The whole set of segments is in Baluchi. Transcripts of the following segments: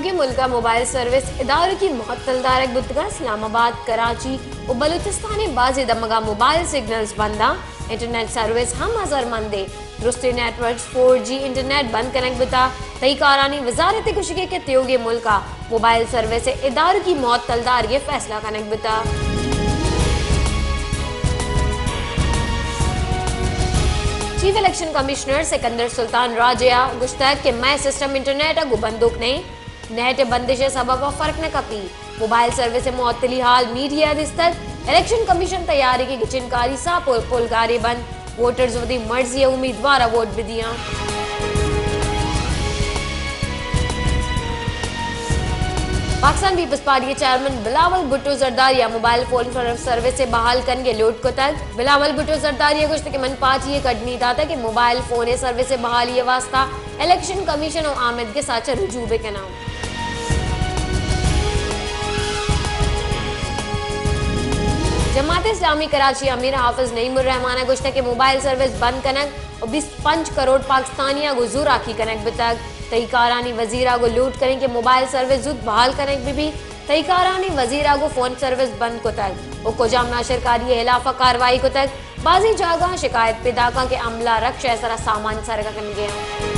کہ ملک ء موبائل سروس ادارکی معطل دارگ بوتگاں، اسلام آباد، کراچی و بلوچستان ء بازیں دمگاں موبائل سگنلز بنداں، انٹرنیٹ سروس ہم ازرمند ء درستیں نیٹ ورکس فور جی انٹرنیٹ بند کنگ بوتا۔ تہی کارانی وزارت ء گوشگ ء کہ تیوگیں ملک ء موبائل سروس ء ادارکی معطل دارگ ء فیصلہ کنگ بوتا۔ چیف الیکشن کمشنر سکندر سلطان راجہ ء گوشتگ کہ مئے سسٹم انٹرنیٹ ء گوں بندوک نہ انت، نیٹ ء بندش ء سبب ء فرق نہ کپی، موبائل سروس ء معطلی حال میڈیا ء دیستگ، الیکشن کمیشن تیاریگ ء گچین کاری ساپ و پلگارے بنت، ووٹرز وتی مرضی ء امیدوار ء ووٹ بدیاں۔ پاکستان پیپلز پارٹی ء چیئرمین بلاول بھٹو زرداری ء موبائل فون سروس ء بحال کنگ ء لوٹ کتگ۔ بلاول بھٹو زرداری ء گوشت کہ من پارٹی ء کڈنی داتگ کہ موبائل فون ء سروس ء بحالی ء واستہ الیکشن کمیشن و آمدگس ء چہ رجوع بہ کناں۔ جماعت اسلامی کراچی امیر حافظ نعیم الرحمان ء گوشتگ کہ موبائل سروس بند کنگ و بیست پنچ کروڑ پاکستانی ء گوں زوراکی کنگ بوتگ۔ تہی کارانی وزیر ء گوں لوٹ کنیں کہ موبائل سروس زوت بحال کنگ بہ بیت۔ تہی کارانی وزیر ء گوں فون سروس بند کتگ و کجام ناشرکاری ء ہلاف ء کاروائی کتگ۔ بازیں جاگہاں شکایت پیداکاں کہ عملہ رکش ء سرا سامان سرگا کنگے آں۔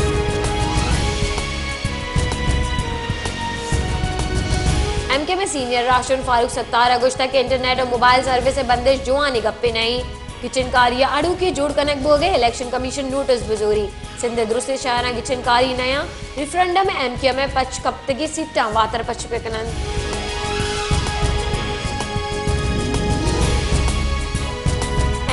ایم کیو ایم ء سینئر راہشون فاروق ستار ء گوشتگ کہ انٹرنیٹ و موبائل سروس ء بندش جوانیں گپے نہ انت۔ گچین کاری ء اڑوکے جوڑ کنگ بوگ ء الیکشن کمیشن نوٹس بزوری۔ سندھ ء درستیں شہراں گچین کاری نیاں، ریفرنڈم ء ایم کیو ایم ء پچ کپتگیں سیٹاں واتر پچ بہ کن انت۔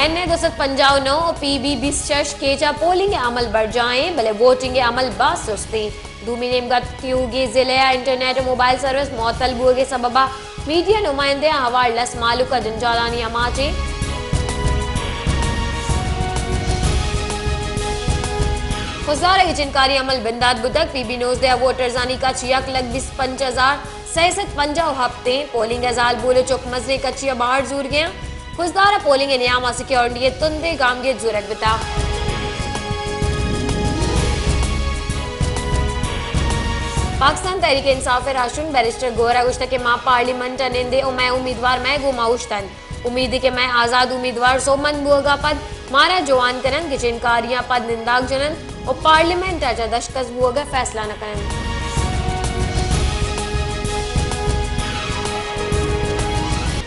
این اے دو سد پنجاہ و نو و پی بی بیست شش کیچ ء پولنگ ء عمل برجاہ ایں، بلے ووٹنگ ء عمل باز سست ایں۔ دومی نیمگا تیوگیں ضلع ء انٹرنیٹ و موبائل سروس معطل بوگ ء سبب ء میڈیا نمائندہ ء ہوار لس مہلوک ء جنجالانی آماچ ایں۔ خضدار ء گچین کاری عمل بندات بوتگ، پی بی نوزدہ ء ووٹرزانی کچ یک لکھ بیست پنچ ہزار سئے سد پنجاہ و ہپت ایں، پولنگ ء زالبول و چک مزنیں کچی ء بہر زورگ ء انت۔ خضدار ء پولنگ ء نیام ء سیکورٹی ء تندیں گامگیج زورگ بوتگ۔ پاکستان تحریک انصاف ء راہشون بیرسٹر گوہر ء گوشتگ کہ ما پارلیمنٹ ء نندیں و مئے امیدوار مئے گوما اوشتنت۔ امیدے کہ مئے آزاد امیدوار سوبمند بوہگ ء پد مارا جوان کن انت، گچین کاریاں پد ننداگ جن انت و پارلیمنٹ ء چہ دشکست بوہگ ء فیصلہ نہ کن انت۔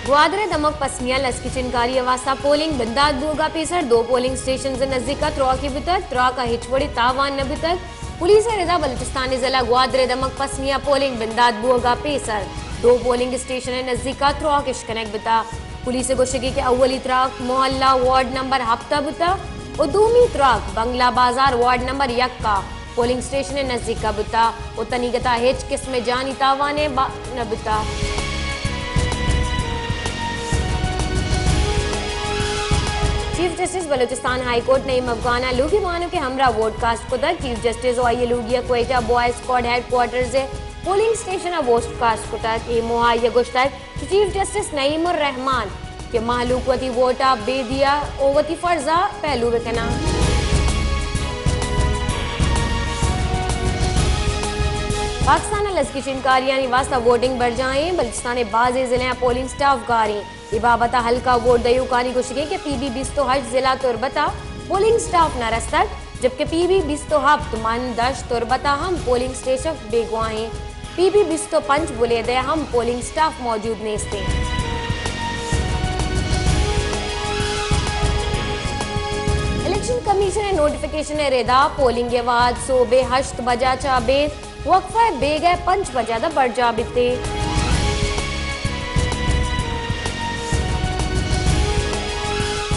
گوادر ء دمگ پسنی ء لس گچین کاری ء واستہ پولنگ بندات بوہگ ء پیسر دو پولنگ اسٹیشنز ء نزیک ء تراکے بوتگ، تراک ء ہچ وڑیں تاوان نہ بوتگ۔ پولیس ء ردا بلوچستان ء ضلع گوادر ء دمگ پسنی ء پولنگ بندات بوہگ ء پیسر دو پولنگ اسٹیشن ء نزیک ء تراک اشکنگ بوتگ۔ پولیس ء گوشگی کہ اولی تراک محلہ وارڈ نمبر ہپت ء بوتگ و دومی تراک بنگلہ بازار وارڈ نمبر یک ء پولنگ اسٹیشن ء نزیک ء بوتگ و تنیگتا ہچ قسم ء جانی تاوان ء با-، نہ بوتگ۔ Chief justice Balochistan high court Naeem Afghan ء لوگی وانوک ء ہمراہ ووٹ کاسٹ کتگ۔ چیف جسٹس و آئی ء لوگی ء Quetta boy squad headquarters ء پولنگ اسٹیشن ء ووٹ کاسٹ کتگ۔ اے موہ ء آئی ء گوشتگ کہ چیف جسٹس نعیم الرحمان کہ مہلوک وتی ووٹ ء بے دیا و وتی فرض ء پہلو بہ کناں۔ پاکستان ء لس گچین کاریانی واستہ ووٹنگ برجاہ ایں، بلوچستان ء بازیں ضلع ء پولنگ سٹاف گار ایں۔ اے بابت ء ہلکا ووٹ دیوکانی گوشگ ایں کہ پی بی بیست و ہشت ضلع تربت ء پولنگ سٹاف نہ رستگ، جبکہ پی بی بیست و ہپت مند دشت تربت ء ہم پولنگ سٹیشن بیگواہ ایں۔ پی بی بیست و پنچ بلیدہ ء ہم پولنگ سٹاف موجود نیست ایں۔ الیکشن کمیشن ء نوٹیفکیشن ء ردا پولنگ ء وہد سہب ء ہشت بجہ چہ ابید وقفہ ء بیگہ ء پنچ بجہ داں برجاہ بیت۔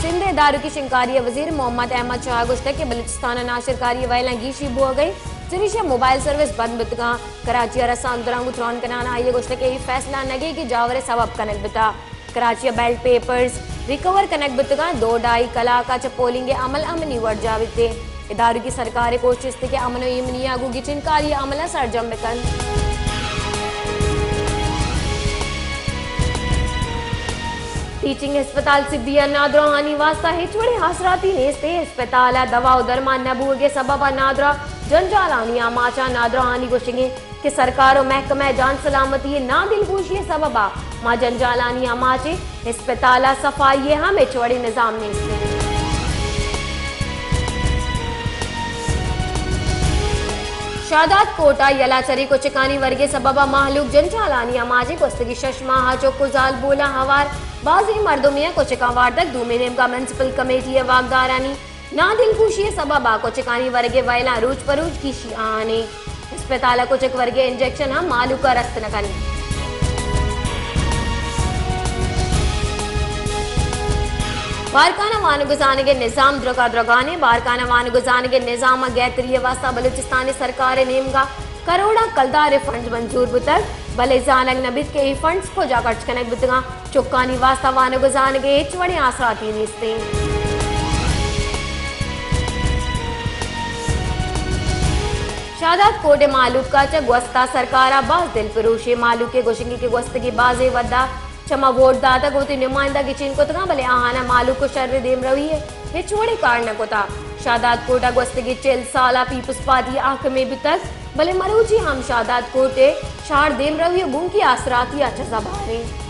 سندھ ء ادارکی شنگکاری ء وزیر محمد احمد شاہ ء گوشتگ کہ بلوچستان ء ناشرکاری ء وئیلاں گیشی بوگ ء انت، چریشی ء موبائل سروس بند بوتگاں۔ کراچی ء رسانکدراں گوں تران کنان ء آئی ء گوشتگ کہ اے فیصلہ نگے کہ جاور ء سبب کنگ بوتگ۔ کراچی ء بیلٹ پیپرز ریکور کنگ بوتگاں، دو ڈائی کلاک ء چہ پولنگ ء عمل امنی وڑ جاہ بیت۔ ادارکی سرکار ء کوشست کہ امن و ایمنی ء گوں گچین کاری ء عمل ء سرجم بہ کنت۔ ٹیچنگ ہسپتال سبی ء نادراہانی واستہ ہچ وڑیں آسراتی نیست ء ہسپتال ء دوا و درمان نہ بوگ ء سبب ء نادراہ جنجالانی آماچ ءَ نادراہانی گوشگ اِنت کہ سرکار ءُ محکمہ جان سلامتی ءِ نادلگوشی ءِ سبب ءَ ماں جنجالانی آماچ ءِ ہسپتال ءَ صفائی ءِ ہم ہچ وڑیں نظام نیست اِنت۔ شاداد کوٹ ءَ یلہ چری کچکانی ورگ ءِ سبب ءَ مہلوک جنجالانی آماچ اِنت۔ گوستگیں شش ماہ ءَ چک ءُ زالبولاں ہوار بازیں مردمے ءَ کچکاں وارتگ۔ دومی نیمگ ءَ میونسپل کمیٹی ءِ واکدارانی نادلگوشی ءِ سبب ءَ کچکانی ورگ ءِ وئیلاں روچ پہ روچ گیشی آنی۔ ہسپتال ءَ کچک ورگ ءِ انجیکشن ہم مہلوک ءَ رست نہ کنت۔ بارکھانہ وانگ ءُ زانگ ءِ نظام درگا درگانے۔ بارکھانہ وانگ ءُ زانگ ءِ نظام ءِ گہتری ءِ واستہ بلوچستان ءِ سرکار ءِ نیمگ ءَ کروڑاں کلدار ءِ فنڈز منظور بوتگ، بلے زانگ نہ بیت کہ اے فنڈز کجا خرچ کنگ بوتگاں۔ چکانی واستہ وانگ ءُ زانگ ءِ ہچ وڑیں آسراتی نیست اِنت۔ شاداد کوٹ ءِ مہلوک ءَ چہ گوست ءَ سرکار ءَ باز دلپروشی۔ مہلوک ءِ گوشگ اِنت کہ گوستگیں بازیں وھد ءَ چہ ما ووٹ داتگ ءُ وتی نمائندہ گچین کتگاں، بلے آہاناں مہلوک ءُ شھر ءِ دیمروی ءِ ہچ وڑیں کار نہ کتگ۔ شاداد کوٹ ءَ گوستگیں چل سال ءَ پیپلز پارٹی ءِ حاکمی بوتگ، بلے مروچی ہم شاداد کوٹ ءِ شھر دیمروی ءُ گنوکی آسراتی ءَ چہ زبھر اِنت۔